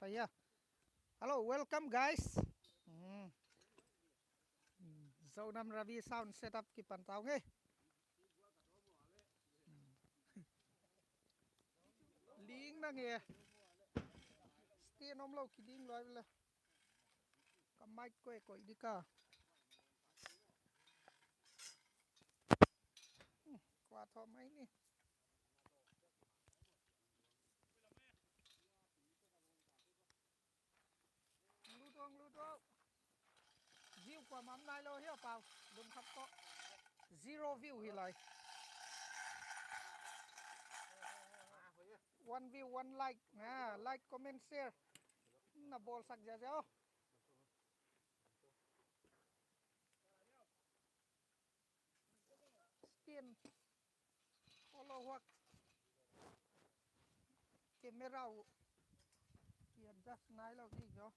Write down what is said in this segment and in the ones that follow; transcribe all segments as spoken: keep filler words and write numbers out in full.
Yeah. Hello, welcome guys. Hmm. Zonam Ravi sound setup kipan tau nge. Ling na nge. Stand om lo kiding lo le. Ka mic koih koih di ka. Hmm, kua thaw mai ni. Lut ong, lut ong. View kua mam nai lo hia pau. Lum khat ko. Zero view hi lai. One view, one like. Ah, like, comment, share. Na bol sak ja ja. Stand. Olo huak. Camera uh ki adjust nai lo di jo.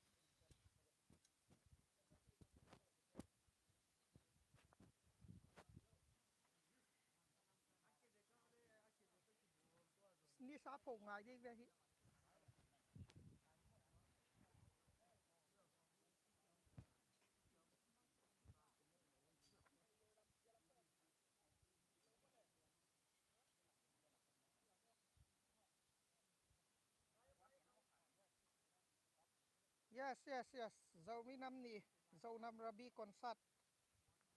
Ni sa pho ngai di ve hi. Yes, yes, yes. Zomi Nam Ni, Zonam Rabi concert.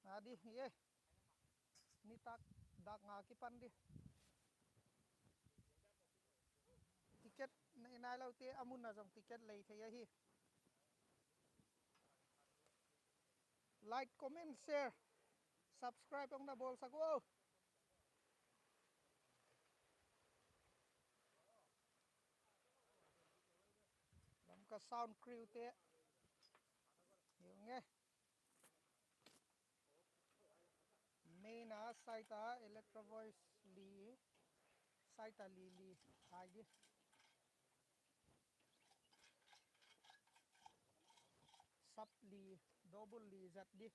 Na di, ye. Nitak dak nga kipan di. Ticket na i nai lo te a mun na zong ticket lei thei ahi. Like, comment, share, subscribe ong na bol sak uh. Lam ka sound crew te. Yung eh. Main a saita Electro Voice li, saita li li ai di. Sap li, double li zat di.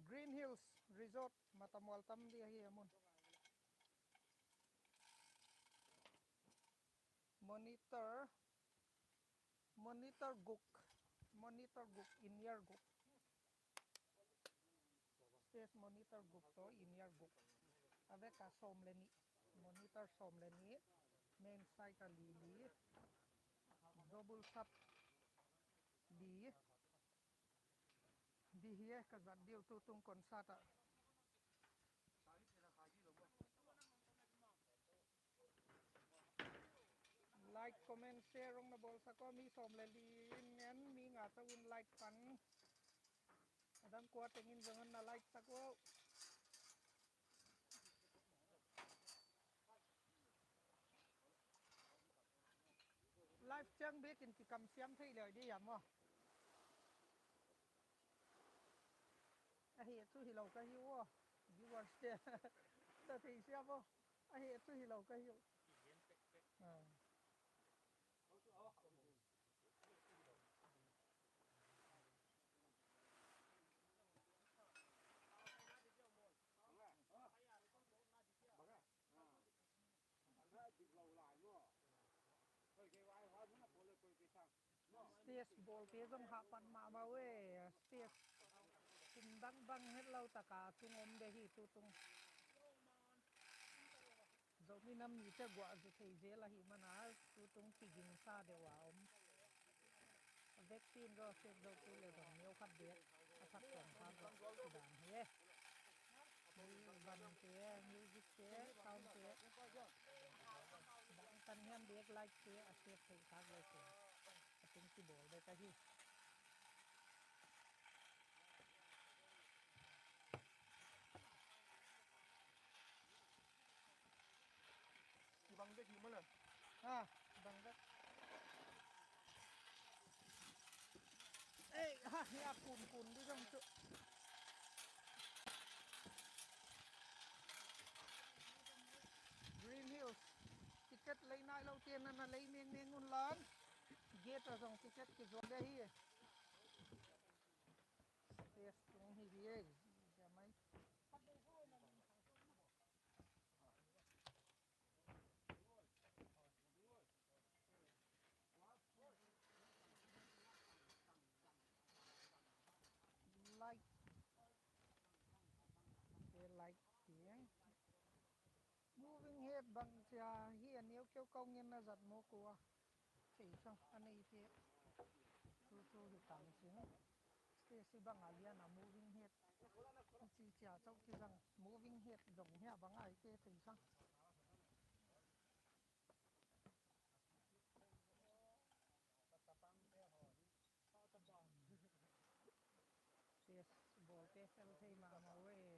Green Hills Resort, matamual tam di ahi amun. Monitor, monitor guk, monitor guk, in-ear guk. Stage monitor guk to in-ear guk. A vek a sawm le nih. Monitor sawm le nih. Main side a li li. Double sub li. Di hi e ka zat diu tutung concert ah. Like, comment, share ong na bol sak uh, mi sawm le li in ngen, mi nga chau in like pan. Adang kua tengin zong na like sak uh. Live ciang bekin kikam siam thei lei di yam uh. Ahi a chu hi lo ka hi uh. Viewers te. Ta thei siam uh. Ahi a chu hi lo ka hi uh. Ah. Stage bawlte zong hahpan mahmah uh e. Stage kum dang bang het lo taka tung om de hi tutung. Zomi Nam Ni te guah zu thei zel ahih mana tutung kigingsa deuh a om. A vekpi in zong a sek zo kei le zong neu khat bek a phat kawm kha zong kidang hi e. Van te, music te, sound te, bang tan hiam bek light te a sek theih khak lo kei. A tung kibawl bek ahi. Kibang bek hi maw le? Ha, kibang bek. Ei, ha, hi a kun kun di zong chu. Green Hills. Ticket lei nai lo te na na lei meng meng un lan. Gate a zong ticket kizuak de hi. Stage tung hi hi e. Zia mai. One, two, Bang cia hi a neu keu kau ngen na zat mawk uh a. Thei sang a neite. Tu tu hi tang sin. Te si bang a lian a moving head. Ci cia chau ki zang moving head zong hia bang ai te thei sang. Test ball te fel thei mahmah uh e.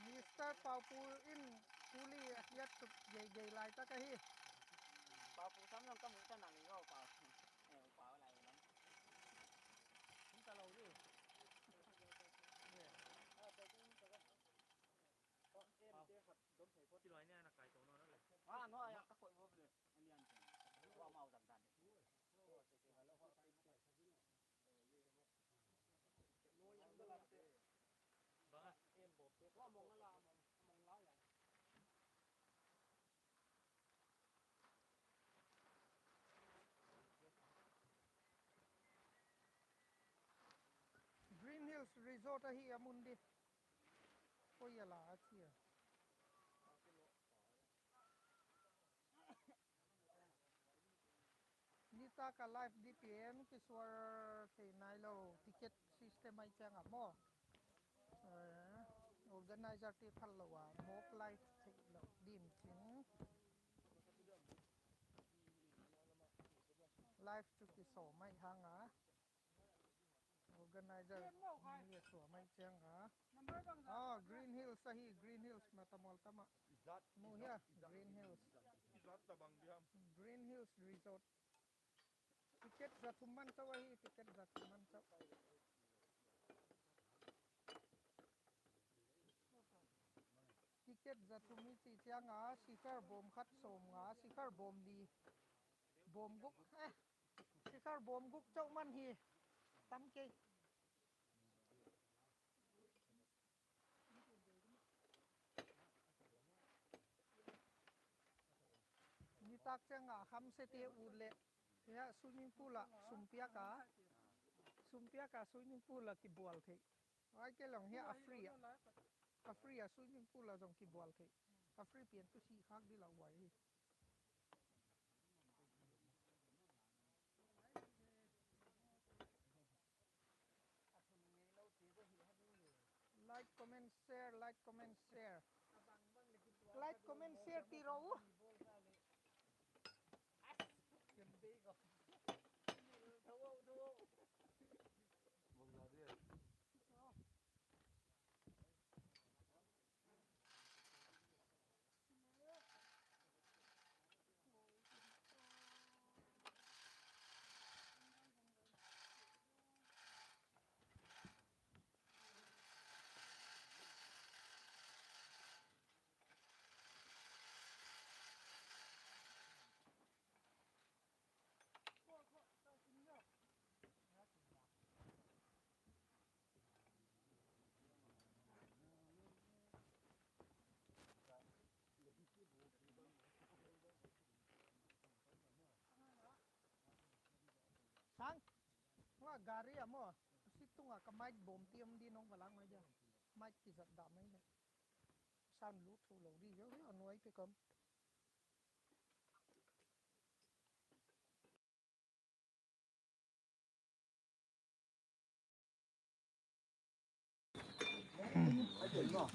Mister Pau Pu in kuli a hiat tuk geigei laitak ahi. Pau Pu sam zong ka muh ta nang i ngau Pau. Eh, Pau lai lam. Hong ta lo dih. Ci loi nia na kai to no na le. Ah, no, a yak ka koih bawk le. A lian te. Wa mau zang dan. Bang a. Green Hills Resort ahi a mun di. Koi a la a ci a. Nitak a live D P M kisual thei nai lo, ticket system ai ciang a maw. Eh, organizer ti phal lo a mawk live theih loh din cin. Live cu kisawm ai hang a. Organizer ni a suam ai ciang a. Oh, Green Hills ahi, Green Hills matamual tama. Mu hia, Green Hills. Green Hills Resort. Ticket za thum man cau ahi, ticket za thum man cau. Ticket za thum i ci ciang a, sikhar bawm khat sawm nga, sikhar bawm li. Bawm guk, eh. Sikhar bawm guk cau man hi. Tam kei. Nitak ciang a kham sete ut leh. Hia swimming pool ah sumpiak a. Sumpiak a swimming pool ah kibual theih. Ai ke long hia a free a. A free a swimming pool ah zong kibual theih. A free pian tu si khak di lau wai hi. Like, comment, share, like, comment, share. Like, comment, share ti ro uh. Sang, hua gari a maw, si tunga ka mic bawm ti om di nong va lak mai dia. Mic kizat dah mai dia. Sound lut tho lo di zia, a nuai pek om.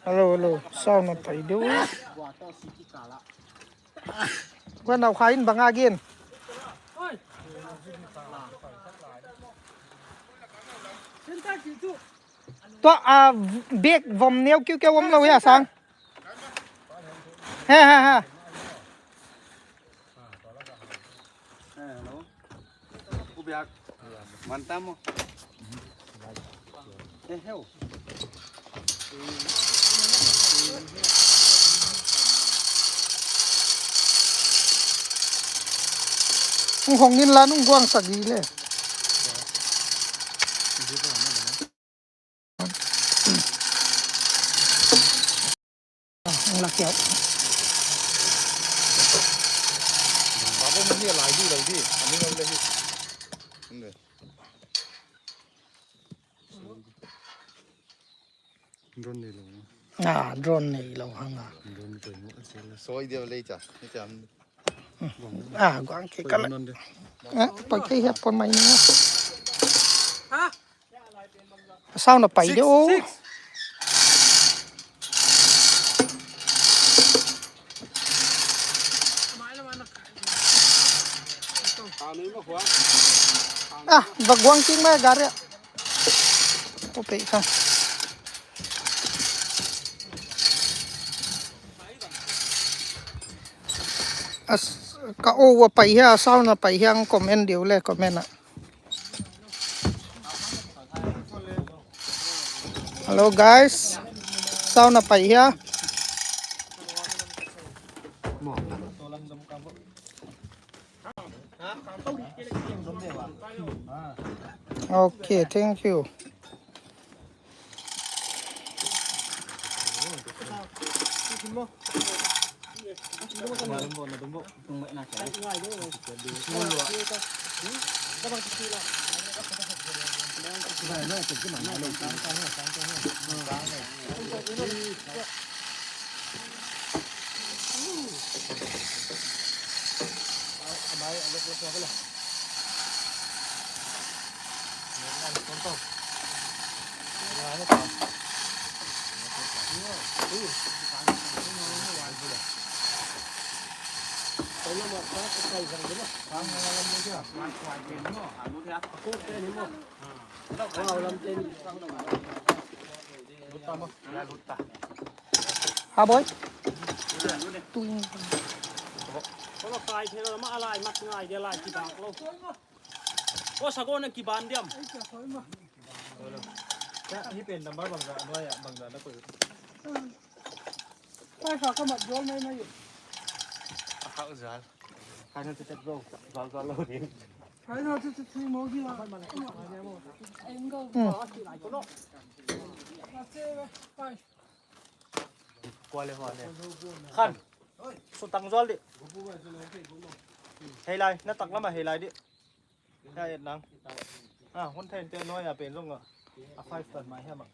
Hello, hello. Sound a pai deuh. Kuan nau khai in bang a gen. Tua a bek vom neu kiu kiu om lo hia sang. He he he. Hello. Ubiak. Mantamo. Eh, heu. Hong hong in la nung guang sak hi le. Ang lak yau. Drone nei lo. Ah, drone nei lo hang a. Drone nei lo. Soi dia lei cha. Ni cha. Ah, guang ke kala. Eh, poi ke hia pon mai ni. Ha? Sound a pai deuh. Ah, va guang kik mai gari. Ko pe kha. As, ka o va pai hia, sound a pai hia, comment deuh le, comment a. Hello guys, sound a pai hia. Okay, thank you. Ha, boy. Tuing. Ko la kai thei lo, ma a lai mat ngai dia lai kibak lo. Ko sa ko na kiban diam. Hi pen number bang za, nuai a bang za na ko. Kai fa ka mat jol mai mai. A khau zal. Kai na te tet lo, zal zal lo ni. Kai na te tet ni mo gi wa. Em go. Kai. Kuale, kuale. Khan. Sutang zual di. Hei lai, na tak lama hei lai di. Ya, et nang. Ah, hun then te noi a pen zong a. A five tan mai hia mang.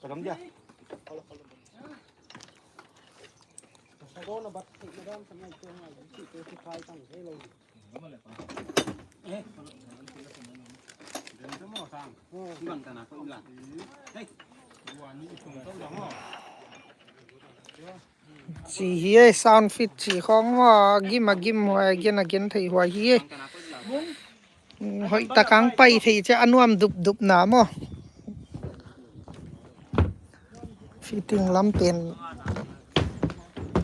Ka dam dia. Ci hi e, sound fit ci khong maw, a gim a gim huai, a gen a gen thei huai hi e. Hoih tak ang pai thei cia a nuam dup dup na maw. Fitting lam pen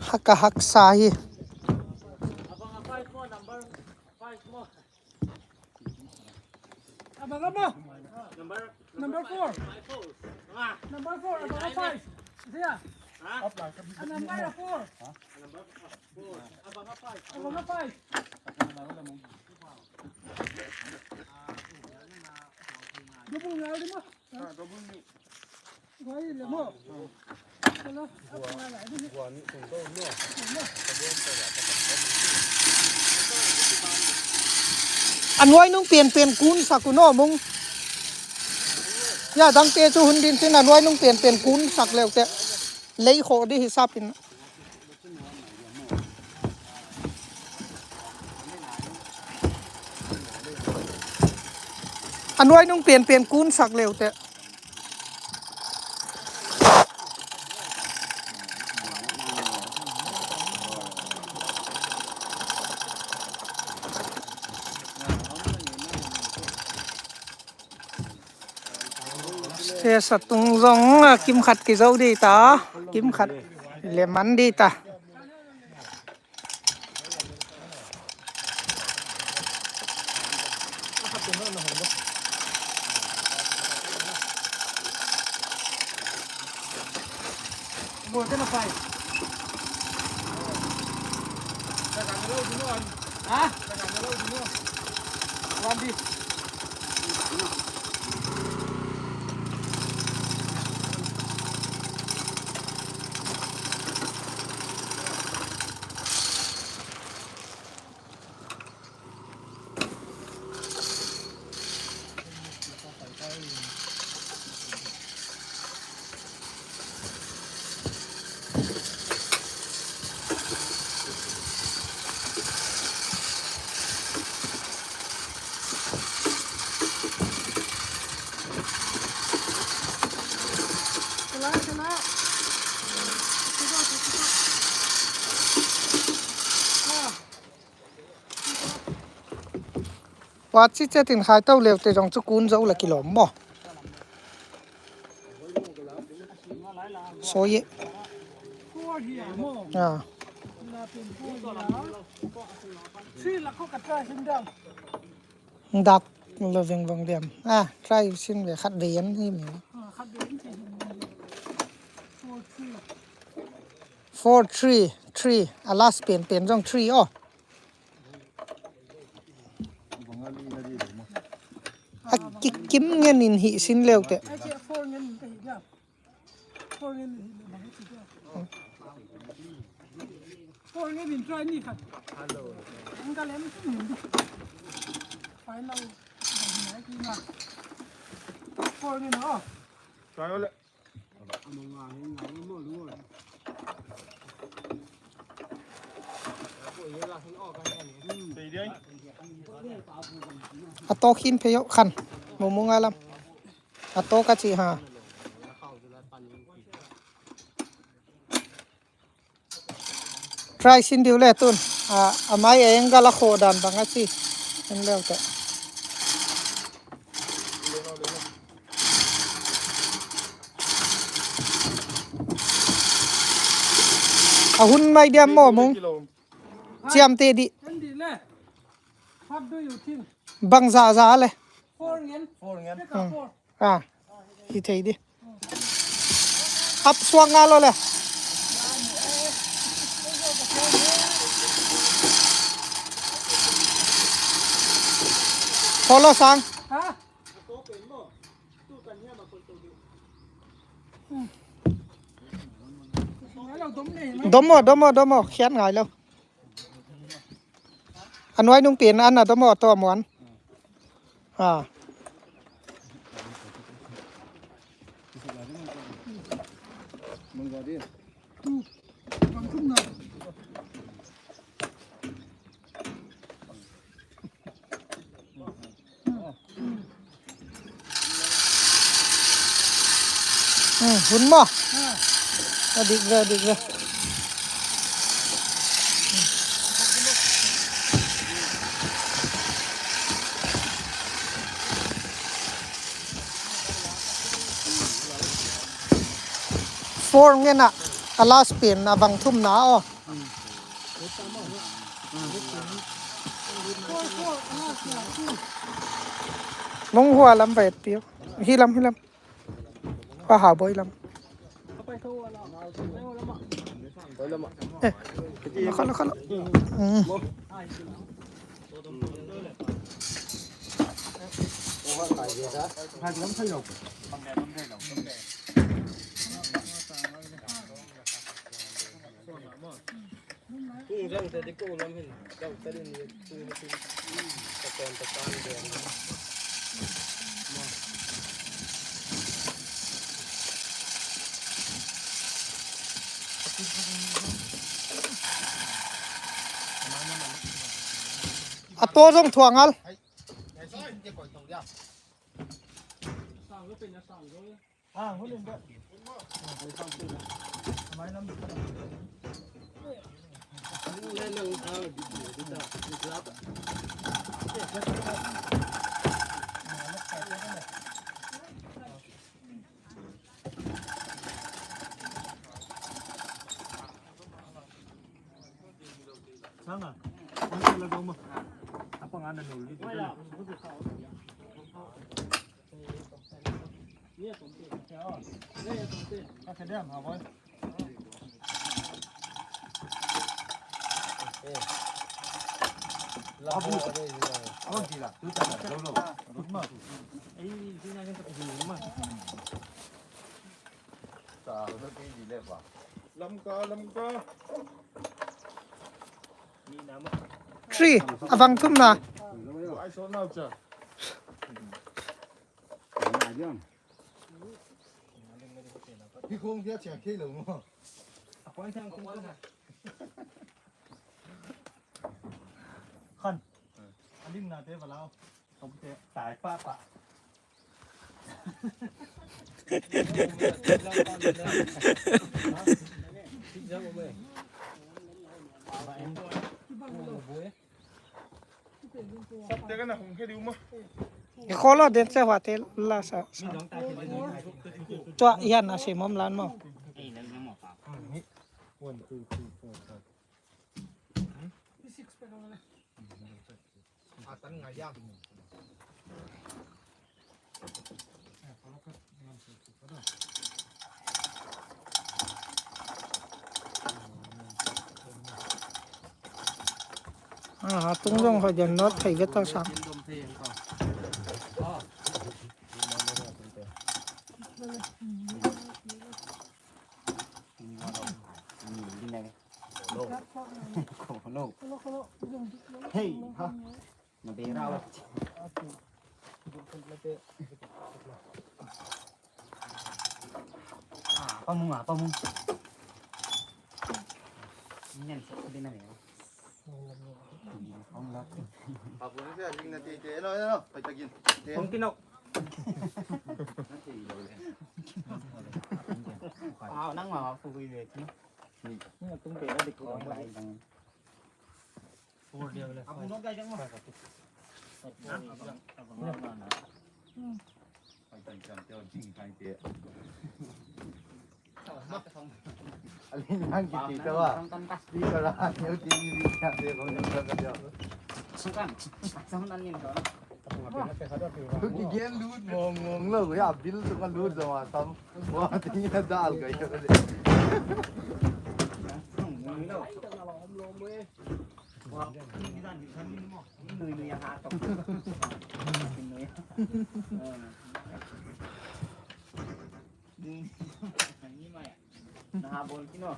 hak a haksa hi. Number four. Number four. Abang five. Sia. Ah, number four. Abang five. Double ngal di mo. A nuai nung pianpian kun sak un aw mung. Ya dangte cu hun din cin a nuai nung pianpian kun sak leute. Lei khawh di hisap in. A nuai nung pianpian kun sak leute. Te satung zong a kim khat kizo di ta, kim khat le man di ta. Ha? Tua ci ciatin khai to leute zong cu kun zo la kilawm maw? Sawi e. Ah. Dak lo vengvang diam. Ah, try sin ve khat ve an hi mi. Four three three. A last pen pen zong three aw. A kikim ngen in hih sin leute. A tawk hin phei oh khan. Mumu ngai lam. A tawk a ci ha. Try sin diu le tun. A, a mai a angle a khawh dan bang a ci. En leu teh. A hun mai diam maw mung. Ciamteh dih. Bang zahzah le. Hmm. Ah, hi thei dih. Up suak ngal lo le. Follow sang. Dom maw, dom maw, dom maw. Khiat ngai lo. A nuai nung pen an a dom aw, a tawh a muan. Ah. Hmm, hun maw? A dik ve, a dik ve. Four ngen ah, a last pen a bang thumna aw. Mong hua lam va et piu. Hi lam, hi lam. Ka ha boi lam. Eh, khala, khala. Mm. A taw zong thuah ngal. Lamka, Lamka. Three, a vang thum na. Ai, so nau cha. Hi khong kia chia kei lo mo. Khan. A lim na te va lau. Tawmte tai pahpah. Sapte ka na hong khe diu ma. E kholo den se wa te la sa sa. Tua yan a se mom lan mo. One, two, three, four, five. A tung zong hoi den not thei ve ta sang. Hei ha. Na be rau. A pamung, a pamung. Ngen sa din na me. Pabun sa ling na te te no no. Pai tagin. Kong kinok. A nang ma pu gui ve. Ni tung pe na dik ko lai dang. Sukan. Sukan. Kigen lut mong mong lo ya, bil sung a lut zong a tam. Wa, ti na dal ga ya. Na habol kino.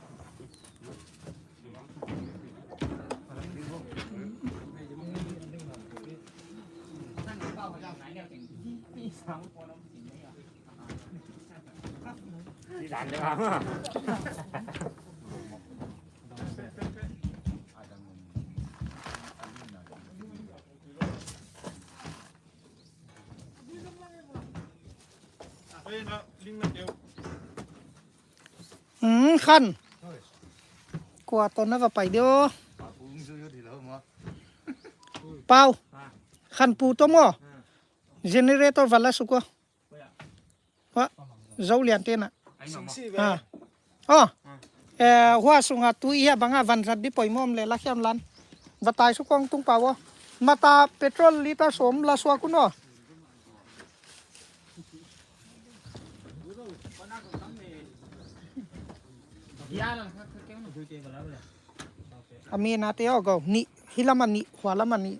Hmm, Khan. Kua tawh na va pai dio. Pau. Khan pu tawh maw. Generator va la suk ua. Wa. Zo lian te na. Ha. Oh. Eh, hua sunga tui hia banga van zat di poimawh om le la khiam lan. Va tai suk kong tung pau aw. Mata petrol liter sawm la suak un aw. A mi na te aw go. Nih, hi lam a nih, hua lam a nih.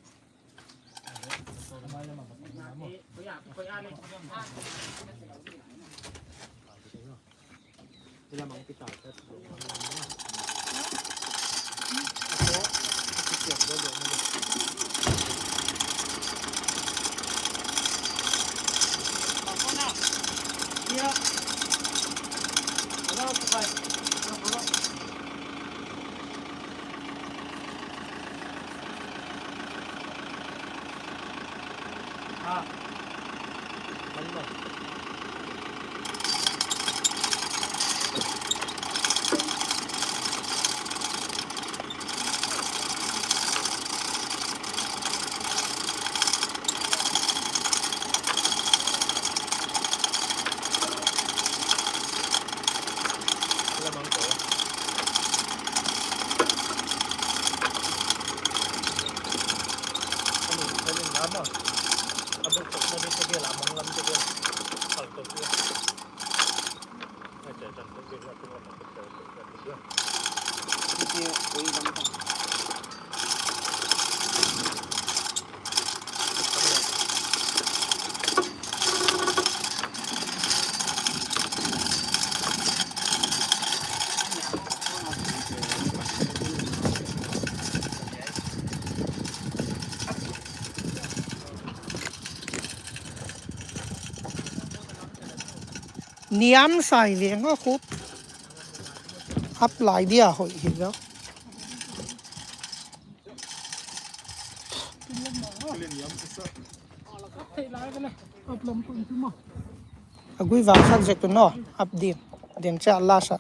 Niam sai veng aw khup. Ap lai dia hoih hi lo. A gui vangsak zek tu no ap din. Din cia lasa.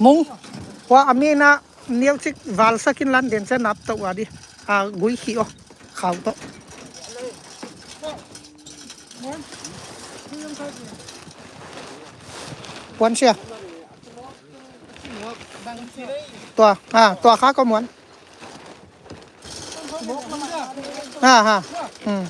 Mung, hua a mi na niau cik valsak in lan den cia nap to ua di. A gui khi o khau to. Puan sia. Tua, ha, tua kha ko muan. Ha, ha. Hmm.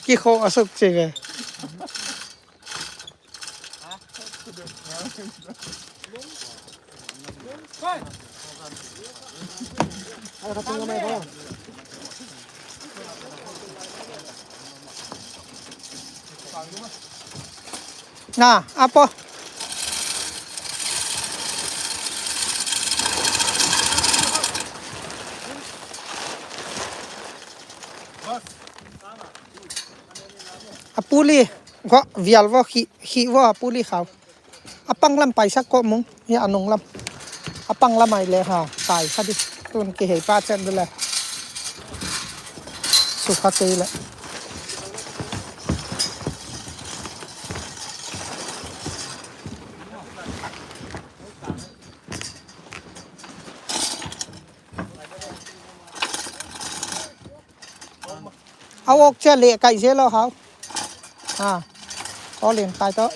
Kikho a suk ci ve. Na, apo. A puli, ko vial vo, khi, khi vo a puli khau. A pang lam paisak ko mung, ya a nung lam. A pang lam ai le ha, tai kha di. Tun ki hei pa cen du le. Su kha kei le. A wok cia leh kaih zel lo hau. Ha. Aw len kai to.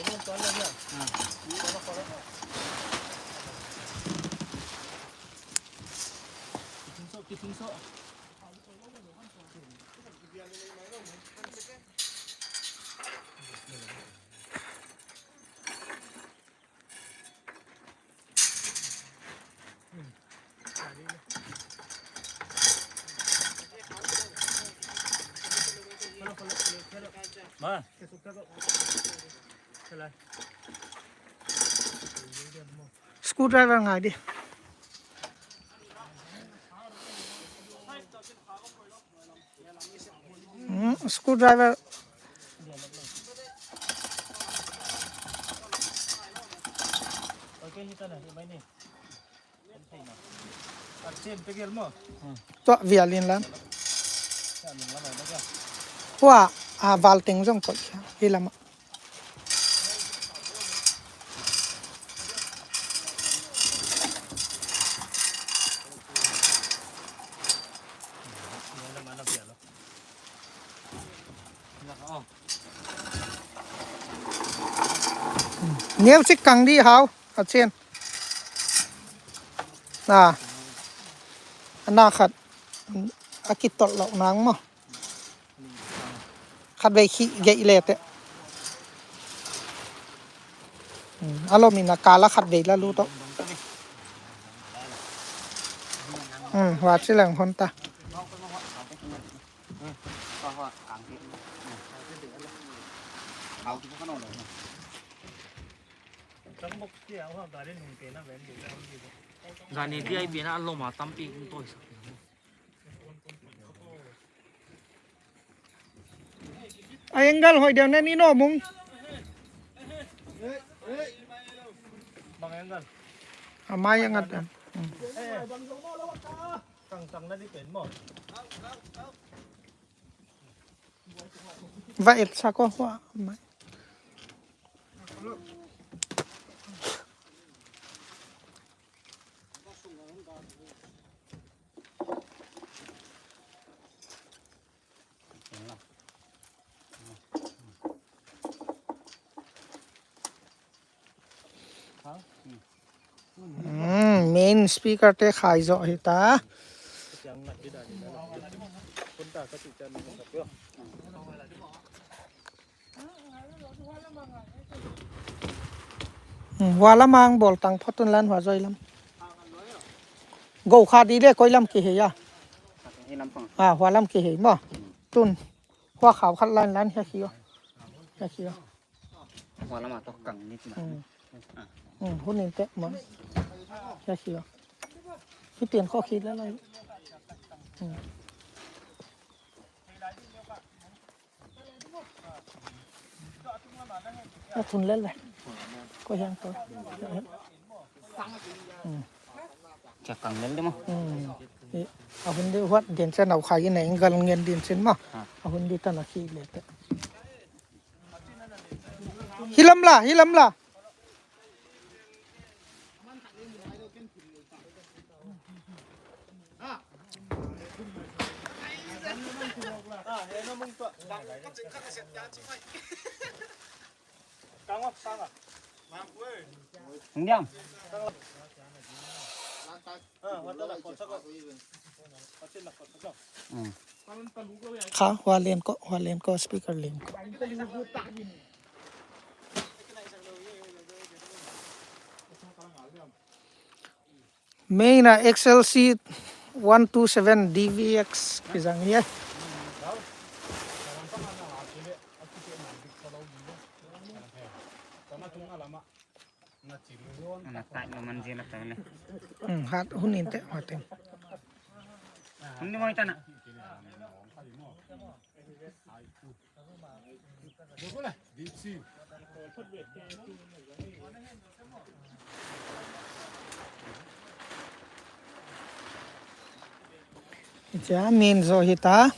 Screwdriver ngai di. Hmm, screwdriver. Tua vialin lan. Tua a valteng zong koih hi lama. Music kang di hau a cin. Na, na khat a kitol lo nang mo. Khat vei khi gei le te. Hmm, a lo min a kala khat vei la lu to. Hmm, wa ci leng hon ta. Zani dia i pina a loma tampi kung toi sak. A angle hoih deuh nen i no mung. Bang angle? A mai angat. Va et sa ko hua mai. Main speaker te khai zawh hi ta. Hua lamang bawl tang phot tun lan hua zawi lam. Go kha di le koi lam kihei a. Hua lam kihei maw. Tun hua khau khat lan lan hia khi aw. Hia khi aw. Hua lamang tawh kang ni. Hun in teh maw. Hia khi aw. Khi pian kho khi la lai. A thun lel le. Ko hiang to. Chakang lel de mo. A hun de huat din chen au khai in a enggal ngen din chen ma. A hun di tan a khi le te. Hilam la, hilam la. Kha, hua len ko, hua len ko, speaker len ko. Main a X L C one two seven D V X kizang hi e. Hat hun in teh, hat in. Hun ni mo i tan a. Cia min zo hi ta.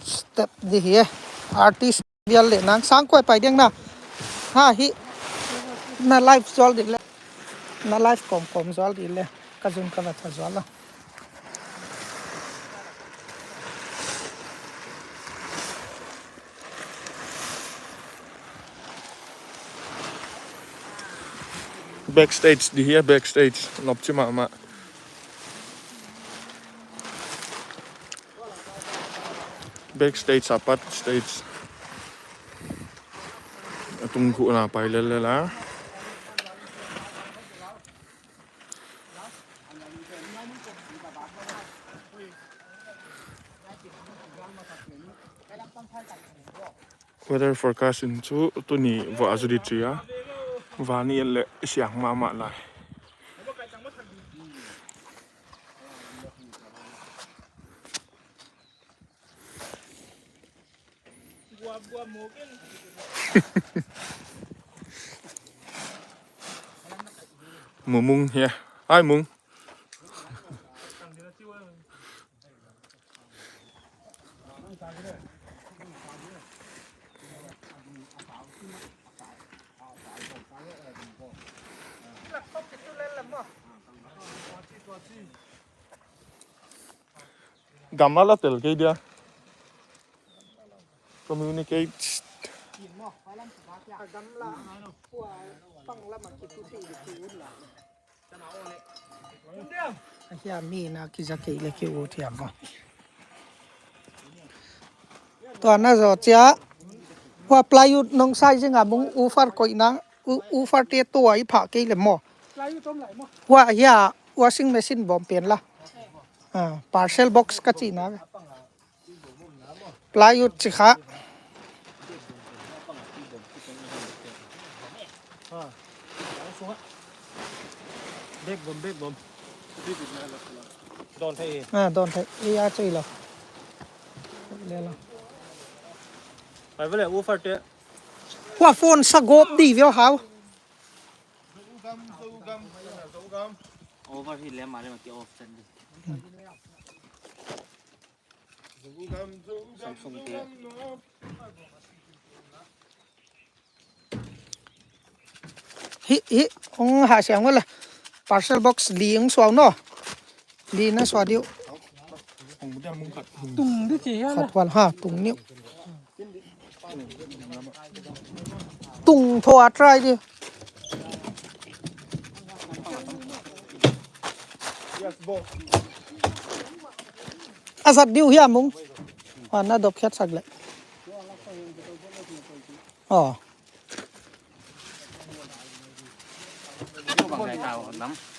Step di hi e. Artist vial le nang sang koi pai ding na. Ha hi. Na live zual di le. Na live kom kom zual di le. Ka zun ka va tha zual la. Backstage di hi a, backstage. Nop ci mahmah. Backstage a pat stage. A tung khuh na pai lel lel a. Weather forecast in chu tuni vuah a zu di ci a, van i et leh siang mahmah lai. Mumung hia. Ai mung. Gamla la tel kei dia. Communicate. Hia mi na kiza kei le ki ut hiam maw. Tua na zaw cia. Hua plywood nong sai zinga mung ufar koihna. Ufar te tua i phah kei le maw. Hua hia washing machine bawm pen la. Parcel box ka cihna. Plywood ci kha. Bek bom, bek bom. Dawn thei hi. Ah, dawn thei. Ei a cei lo. Le lo. Pai vele, u far te. Hua phone sa gop di veo hau. Over hi le ma le ma ki off chan di. Samsung te. Hi, hi, hong hah siang ua la. Parcel box li hong suau no. Li na suau diu. Tung di ci hian. Khat val ha, tung niu. Tung tho a try di. A zat diu hiam mung. Wan na dop khiat sak le. Aw.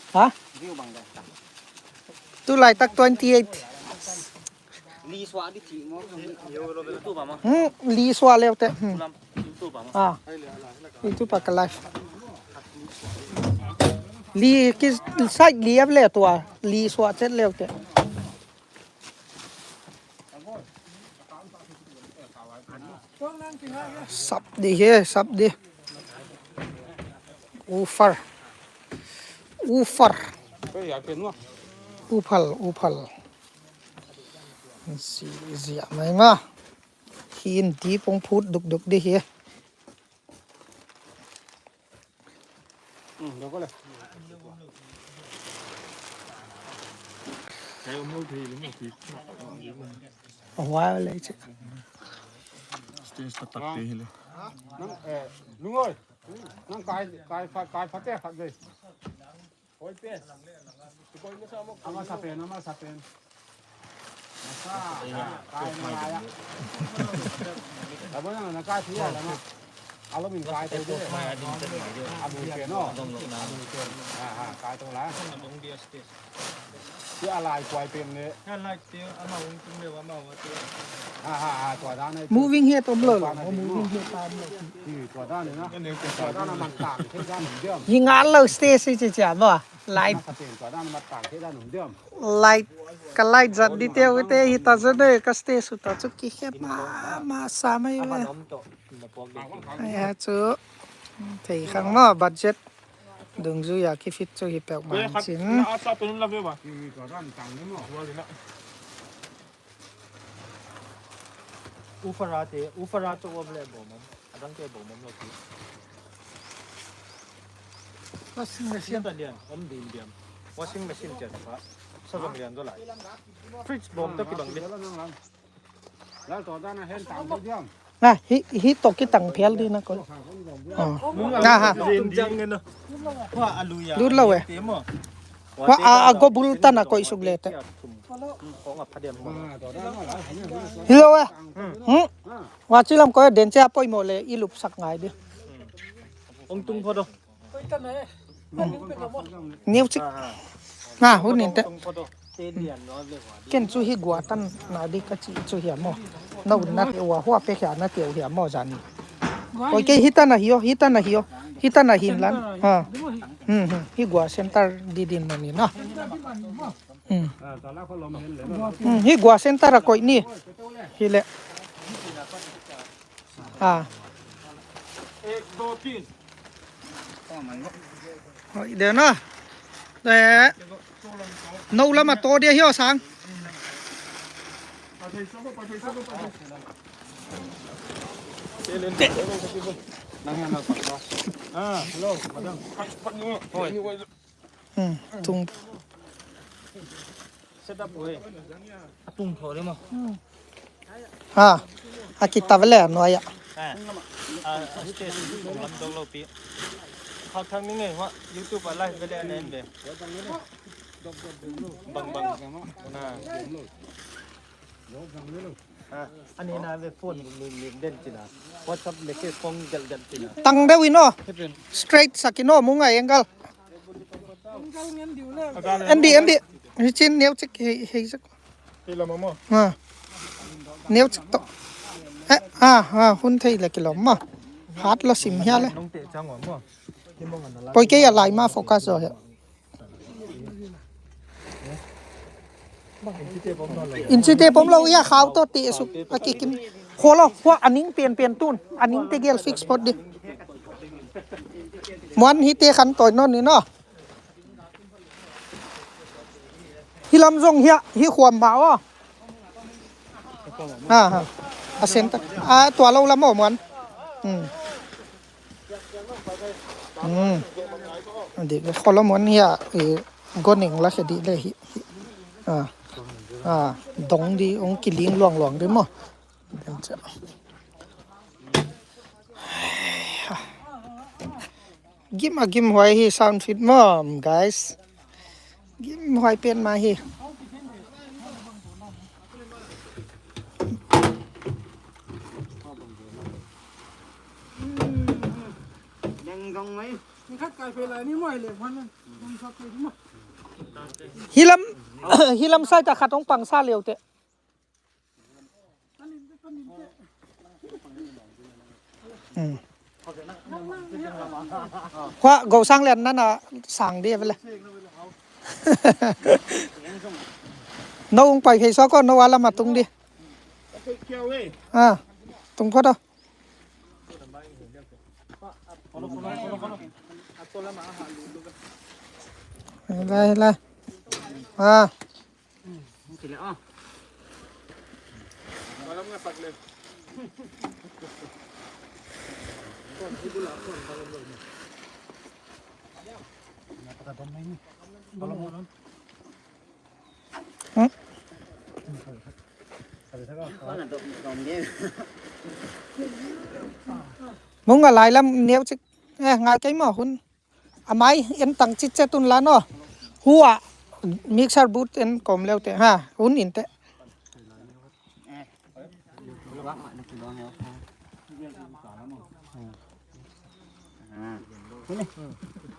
Ha? Tu laitak twenty eight. Li suah di ci maw? YouTube ah maw? Hmm, li suah leute. Hmm. YouTube ah maw? Ah. YouTube ah ka live. Li ki side li ap le tua. Li suah chet leute. Sap di he, sap di. Ufar. Ufar. Uphal, uphal. Si, ziah mai ma. Hi in di pong phut duk duk di hi. A huai a lei ci. Stage taktak te hi le. Nang, eh, Lung oi. Nang kai, kai, kai, kai fate khat vei. Ama sa pen, ama sa pen. Ama sa, kai na lai a. Abo na, na kai thei a, ama. Alo min kai to de. Abo pen, no. Abo pen. Ha, ha, kai to lai. Ti a lai kuai pen le. Ha, ha, ha, tua dan ai. Moving head om lo, tua dan ai, moving head om lo. Hi, tua dan ai na. Tua dan a man tang, thei dan om diam. Hi ngal lo stage si ci ci a maw. Light. Ka light zat di teu te hi ta zat de ka stage su ta cu ki khiat ma ma sa mai ve. Ai ha cu thei khang maw budget dungzui a ki fit cu hi peuh man cin. Ufara te, ufara cu om le bawm om. A dang te bawm om lo ki. Washing machine. Lian, om din diam. Washing machine cian pa. Sa zong lian zo lai. Fridge bawm ta ki bang di. Lal to dan a hen tang diam. Na, hi, hi to ki tang phial di na ko. Na ha. Lut lo e. Wa a, a go bul tan a koih suk le te. Hi lo e. Hmm. Wa ci lam koih den cia poimawh le i lupsak ngai di. Ong tung pho do. Neu cik. Na, hun in te. Ken cu hi gua tan na di ka ci cu hiam maw? Na un na teu a hua pek hia na teu hiam maw zani? Oi kei hi tan a hi o, hi tan a hi o. Hi tan a hin lan. Ha. Hmm, hmm. Hi gua center di din na ni na. Hmm. Hmm, hi gua center a koih ni. Hi le. Ha. Hoih de na. Eh. No lama to dia hio sang. Ah, hello, madam. Hmm, tung. Set up oi. A tung tho de maw? Ha, a kita vele a nuai ah. Ha. A, a stage lam dong lo pi. Khak thang ni ngei hua, YouTube a live vele a nen ve. Bang bang. Ha. Ha. A ni na ve phone lim lim den cina. WhatsApp message kong gel gel cina. Tang deuh in aw. Straight sak in aw, mu ngai angle. Andy, Andy. Hi cin neu cik hei, hei sak. Hei lam maw? Ha. Neu cik to. Eh, ha, ha, hun thei le kilom maw. Hat lo sim hia le. Poi kei a lai ma focus zo hia. Inchite pom lo ia, khau tawh teh suk a kikim. Kholo, hua a ning pianpian tun. A ning tegel fix phot dih. Muan hite khan tawi nawn ni no. Hi lam zong hia, hi khuam mah aw. Ha, ha. A center. A, tua lo lam aw muan. Hmm. Hmm. Dik le, kholom on hia, i, goning la khe dih le hi, hi. A, a, dong di, ong kiling luangluang di maw. Gim a gim huai hi sound fit maw, guys. Gim huai pen mah hi. Hi lam, hi lam side ah khat hong pangsa liau teh. Hmm. Hua, go sang lian nana sang di a vele. No ung pai phei suak ko, no a lam a tung di. A, tung phot aw. Lai, lai. A. Hmm? Mung a lai lam neu cik. Eh, ngai kei maw hun. A mai en tang citcet un la no. Hua mixer booth en kawm leute ha. Hun in teh.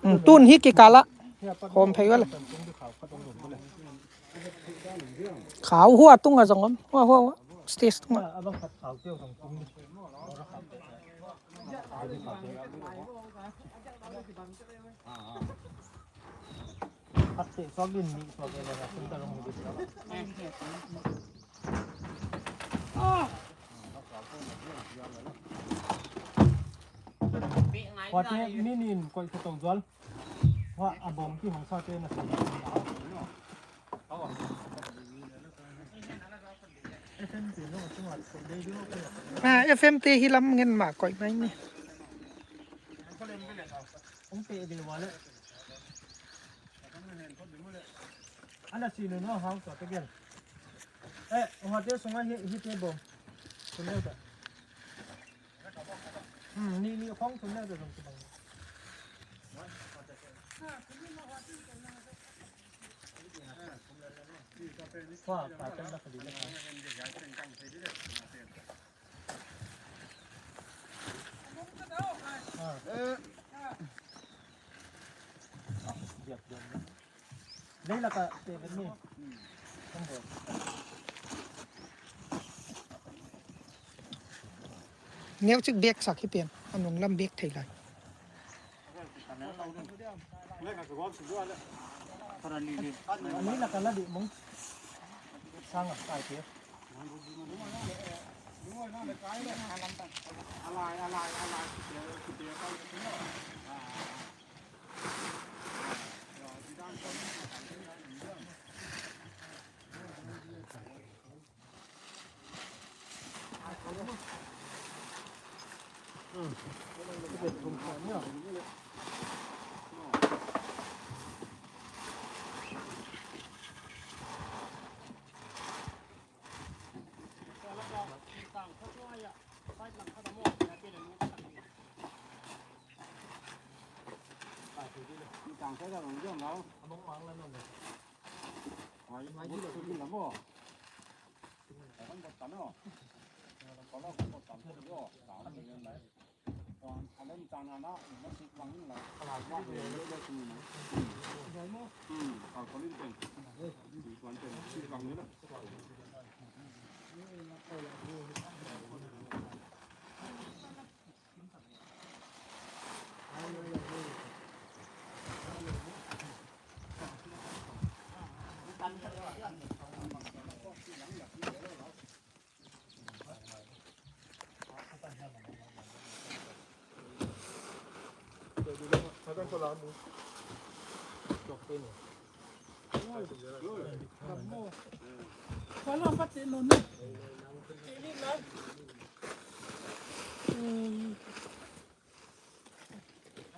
Hmm, tun hi kikal ah. Kawm phei ua le. Khau hua tung a zong om. Hua, hua, hua. Stage tung a. Huate minin koih kha to zual. Hua a bawm ki hong sate na sa. Ah, F M te hi lam ngen mah koih mai ni. Hong peh ve ua le. Ana si nu no hau tua te gel. Eh, huate sunga hi, hi te bawm. Sun leu ta. Hmm, ni, ni khong sun leu ta zong kibang. Neu cik bek sak hi pian, a nung lam bek thei lai.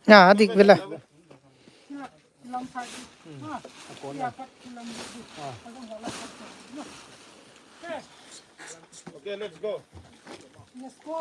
Nga dik vela. Okay, let's go. Let's go.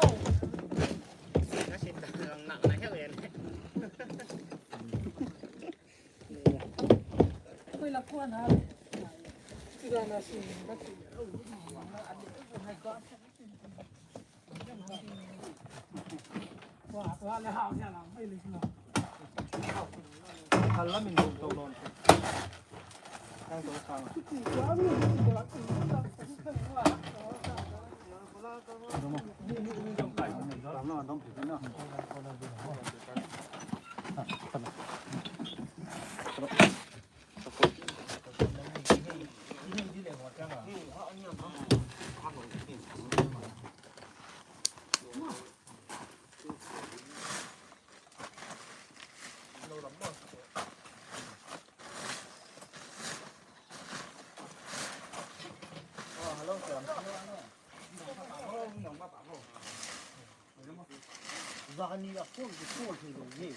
Zani a phone, phone thei lo hi.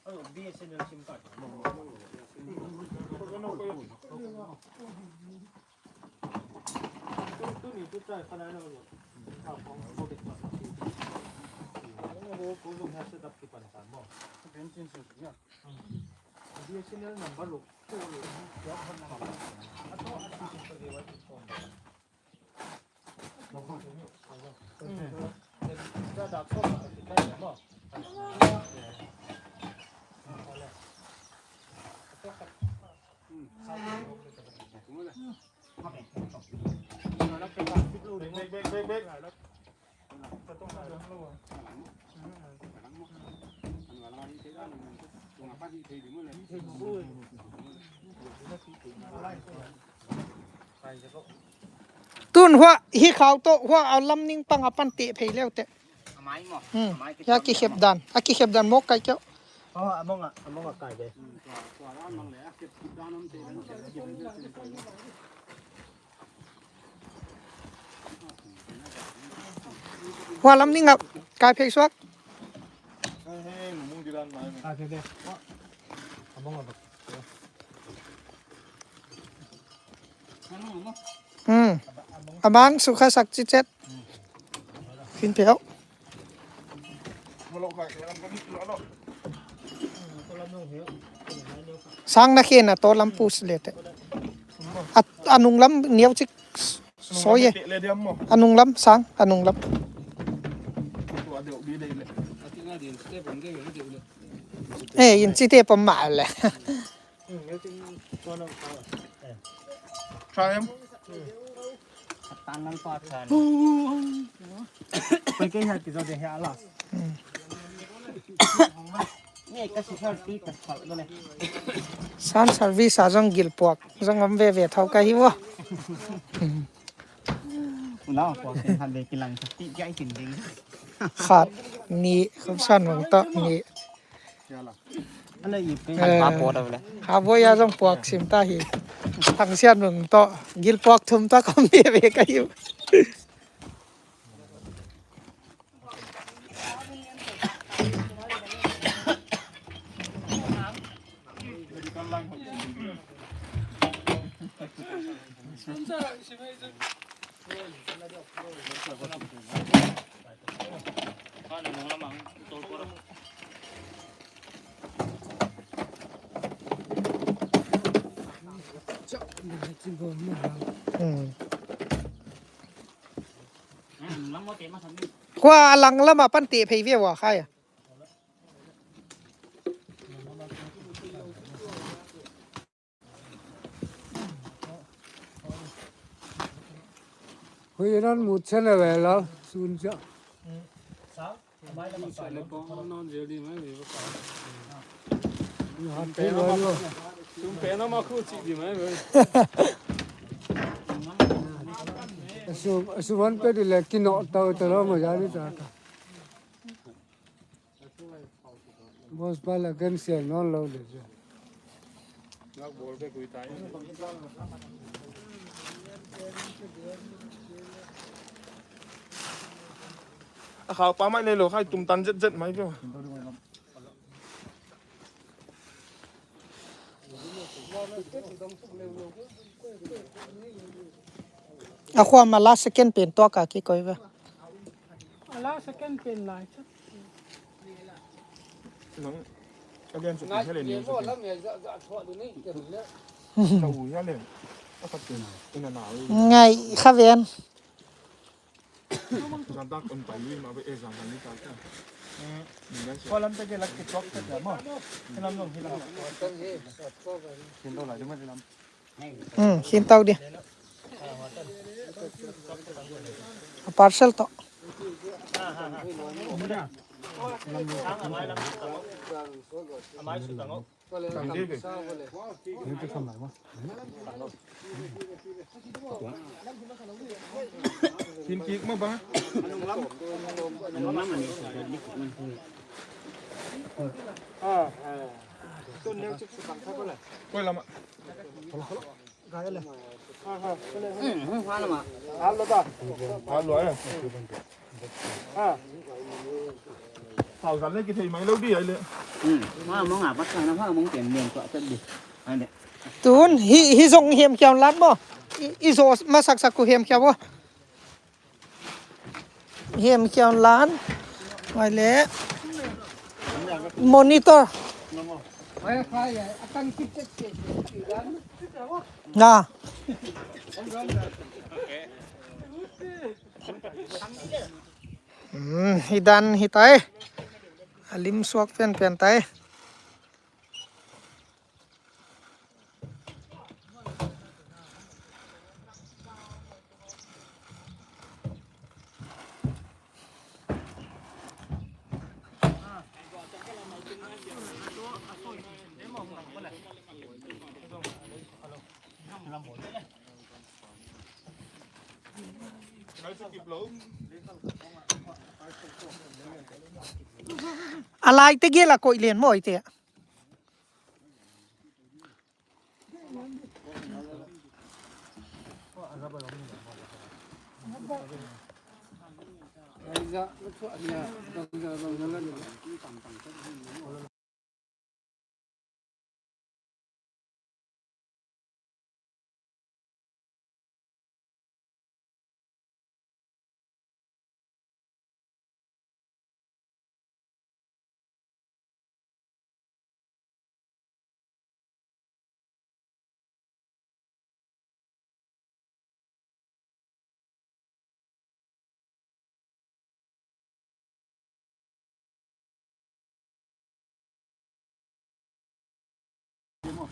Alo, B S N L sim card. B S N L number lo. Tun hua hi khau to hua a lam ning pang a pan teh phei leu te. Hmm. Ya ki khep dan. A ki khep dan mok kai keu. Oh, among a, among a kai de. Hua lam ning a kai phei suak. Hmm. Amang sukha sak cicet. Fin peuh. Sang na khen a to lam pus le te. A, a nung lam niau cik soi e. A nung lam sang, a nung lam. Eh, in ci te pom ma le. Try em. Sound service a zong gilpuak zong om veve tho ka hi ua. Khat, nih, kham san mong tawh nih. Havoya zong puak sim ta hi. Thang Sian Mung tawh gil puak thum ta kom hi ve ka hi. Kua a lang lamah pan teh phei ve ua khai a. Hui nan mut chen a ve la sun cha. Tum pe na ma khu chi di mai ve. Su, su man pe di le kino tau tau lo ma ya ni ta ka. Bos pa la kan sia non lo de. A khau pa mai le lo khai tum tan zet zet mai pia. A khua ma la second pen tua ka ki koi ve. A la second pen lai chat. Nang, a lian suk hi a lian ni suk hi. Ka u hi a lian. A khat pen ina na u. Ngai kha ven. Zan tak un pai lui ma ve e zan kan ni tak. Ko lam te ke lak ki tok ka mo. Lam long hi lam. Kin to lai du ma lam. Hmm, khin tau di. A parcel to. Kin kik ma ba. Koi lama. Tun hi, hi zong hiam khiam lat mo. I, i zo masak sak ku hiam khiam mo. Hiam khiam lan. Mai le. Monitor. Na. Hmm, hi dan hi tai. A lim suak pian pian tai. A lai te gel a koih lian maw i te.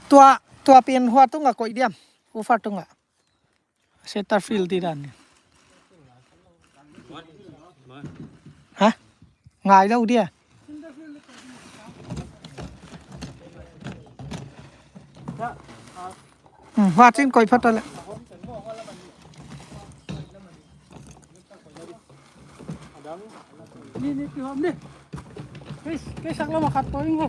Tua, tua pen hua tungah koih diam. Ufa tungah. Center field ti dan. Ha? Ngai lo dia. Hmm, hua cin koih phat ta le. Ni, ni, kihawm ni. Kei, kei sak lam a khat pawh ing e.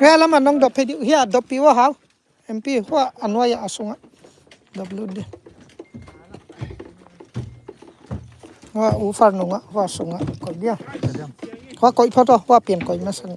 Hia lamah nong dop phei dih uh, hia dop pi uh a hau. M P, hua a nuai a sungah. Dop lut dih. Hua u far nungah, hua sungah koih dia. Hua koih phot aw, hua pian koih masa ni.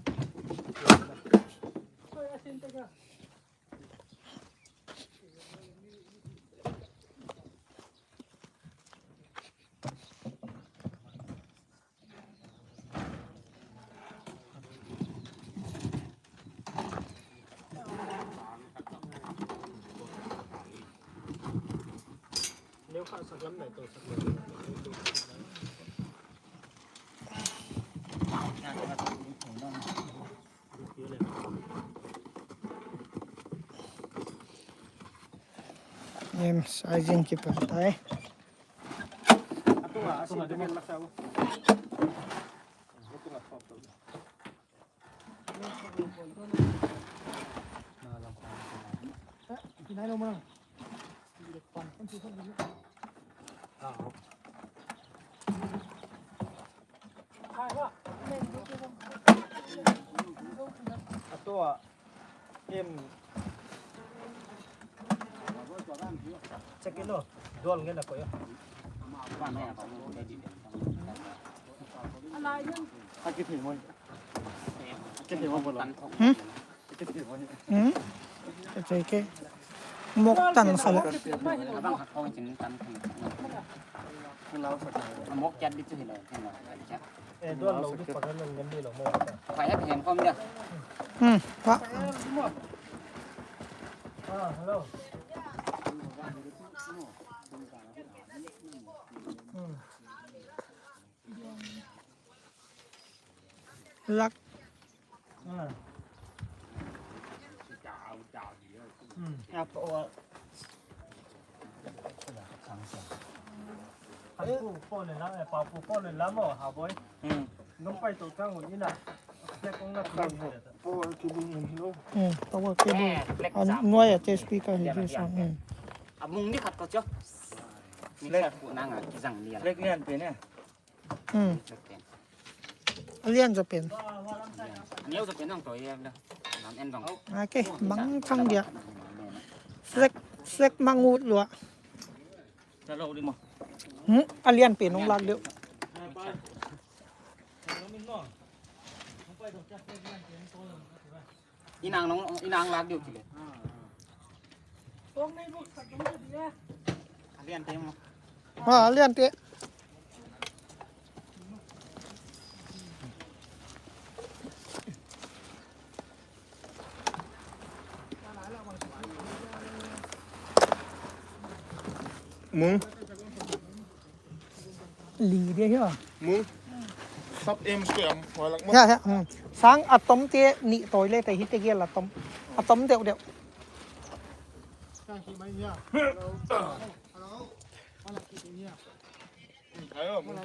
Em, sizing kipan tai. A tua em. Check in lo. Dual ngen a koih a. A kithei maw? A kithei maw bolo? Hmm? Hmm? Mok tan kha le. Mok kiat di tu hi lo. Hmm, pa. Lak. Hmm, power cable. A nuai a te speaker hi sang. Hmm. A mung ni khat ko cho. Flag. Flag lian pe ne. Hmm. A lian zaw pen. A neu zaw pen ang tawi em da. Nam en dong. Okay, bang thang dia. Flag, flag mang ut lua. Hmm, a lian pen ong lak deuh. Inang nong, inang lak deuh kile. A lian te mo. Ha, a lian te. Mung. Li dia hia. Mung. Sap em square am, wa lak mo. Ya, ya. Hmm. Sang a tom te nih tawi le te hi te gel a tom. A tom deuh deuh. Ai, mung.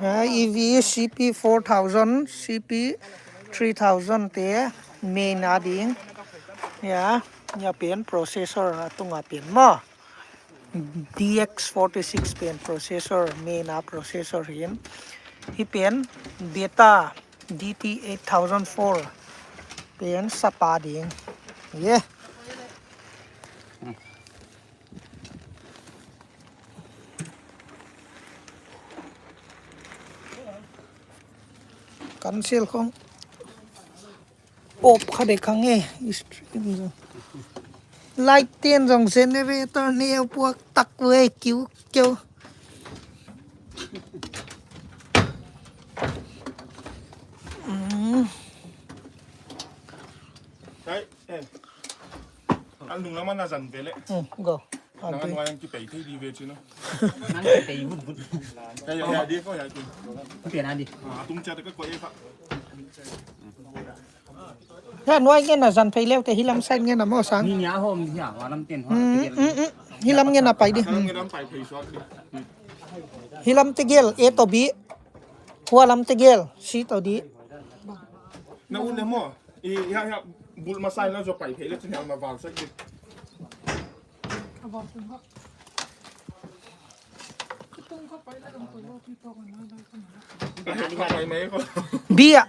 Ai, E V C P four thousand, C P three thousand te main a ding. Ya, ya pen processor a tunga pen maw. D X forty six pen processor, main a processor hi. Hih pen beta D T eight thousand four pen sapa ding. Yeah. Kan sil khong. Op kha dek kha nge, stream zong. Light ten zong generator neu puak tak ve kiu kiu. Mm. Kai, eh. An lung lam an a zan ve le. Mm, go. Nang a nuai ang kipei thei di ve ci no. Nang kipei vut vut. Ka ya ya di ko ya ki. Kipei na di. Ah, tung cia te ka ko e fa. Ya nuai ngen a zan phei leu te hi lam side ngen a maw sang. Ni nia hom nia wa lam ten ho. Mm, mm, mm. Hi lam ngen a pai di. Ka lam ngen a pai phei suak di. Hi lam tegel A to B. Hua lam tegel C to D. Na un le maw. I ya ya bul ma sai la zo pai phei le cin ya ma val sak di. Bia.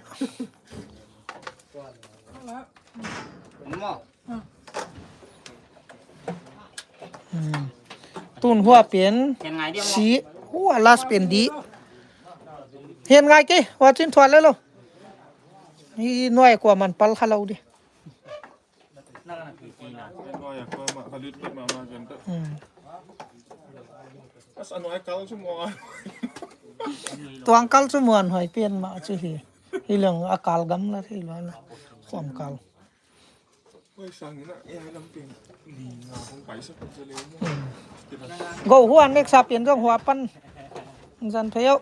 Tun hua pen si, hua last pen di. Hian ngai ke, hua cin thuah le lo. Hi nuai kua man pal kha lo di. Tuang kal cu muan hoi pian mah cu hi. Hi leng a kal gam la thei lo na. Khuam kal. Go huan nek sa pian zong hua pan. Zan thei oh.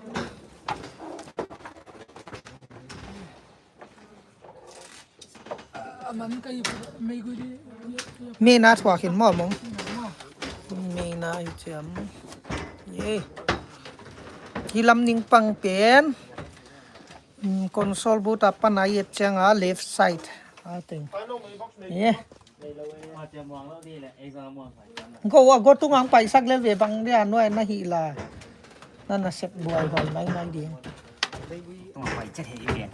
Mei na thuak in maw mong. Mei na hi ciam. Hi lam ning pang pen. Console buta pana i et cianga left side a teng. Go a go tungang paisak lel ve bang dia nuai na hi la. Na na sep buai hoi mai mai ding. Tungang pai chet he i pian.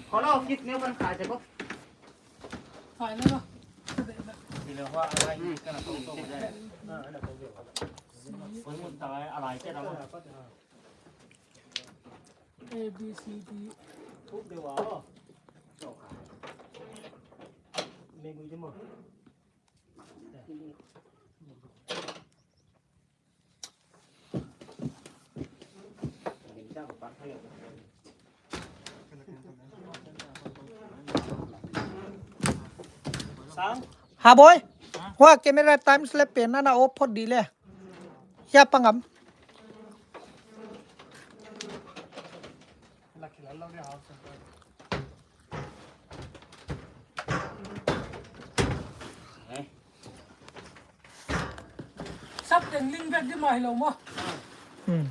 Kholo kit neu kan khai te ko. Khai le lo. Ile hua alai ni kana to to de. Koi mun ta alai te da. A B C D. Ha boy. Hua camera time slap pen ana off phot di le. Hia pangam. Sap teng ling vek di mai lo maw. Hmm.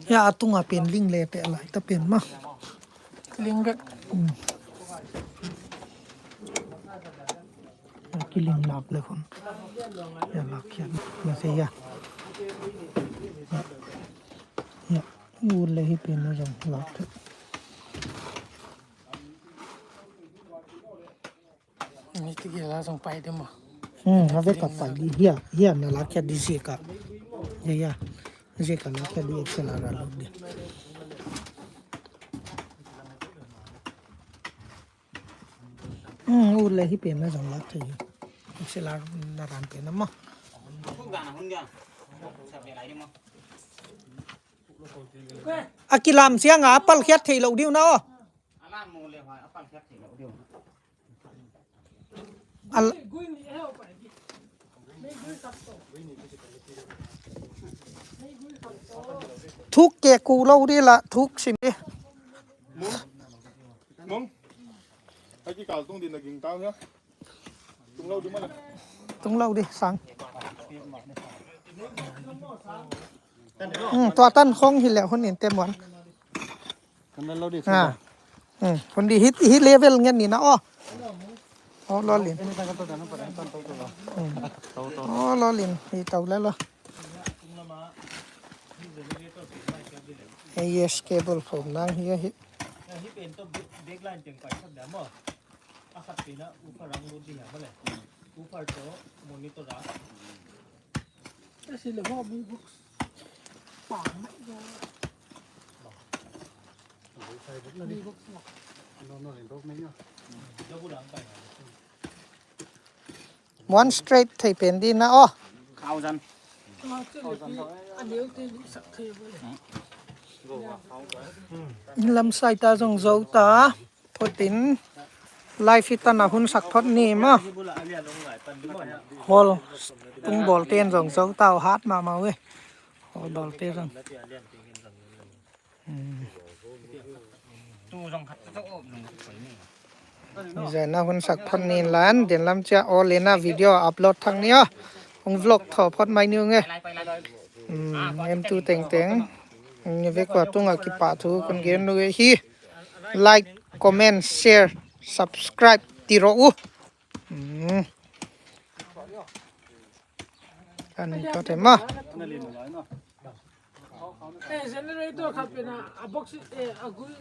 Ya a tunga pen ling le te lai ta pen maw. Ling vek. Hmm. Kiling lak le khun. Ya lak khian. Ya se ya. Ya. U le hi pen na zong lak. Ni ti gela zong pai de maw. Hmm, a ve ka pai di hia, hia na lak khiat di zika. Ya ya. Zika lak khiat di X L R a lak di. Hmm, u le hi pen na zong lak thei. X L R na ran pen na maw. A kilam siang a pal khiat thei lo diu na aw. Al- Thuk ke ku lo di la thuk sim di. Mong. Aki kal tung di na ging tau nia. Tung lo di ma le. Tung lo di sang. Hmm, tua tan khong hi le hun in te muan. Kan lo di. Ah. Hmm, hun di hit hit level ngen ni na aw. Aw lawlin. Hmm. Aw lawlin hi to le lo. Yes, cable phone nang hi hi. One straight thei pen di na aw. Lam sai ta zong zo ta. Putin live hi tan a hun sak thot ni ma. Hol tung bol ten zong zo ta uh hat ma ma uh e. Hol bol te zong. Zana hun sak thot ni lan din lam cia aw lena video upload thak ni aw. Hong vlog thaw phot mai ni uh nge. Em tu teng teng. Ni vek kua tunga kipah thu kan gen nu hi. Like comment, share, subscribe ti rawh u. Hmm. Kan ni to te ma. Eh, generator khat pen a, a box, eh, a gui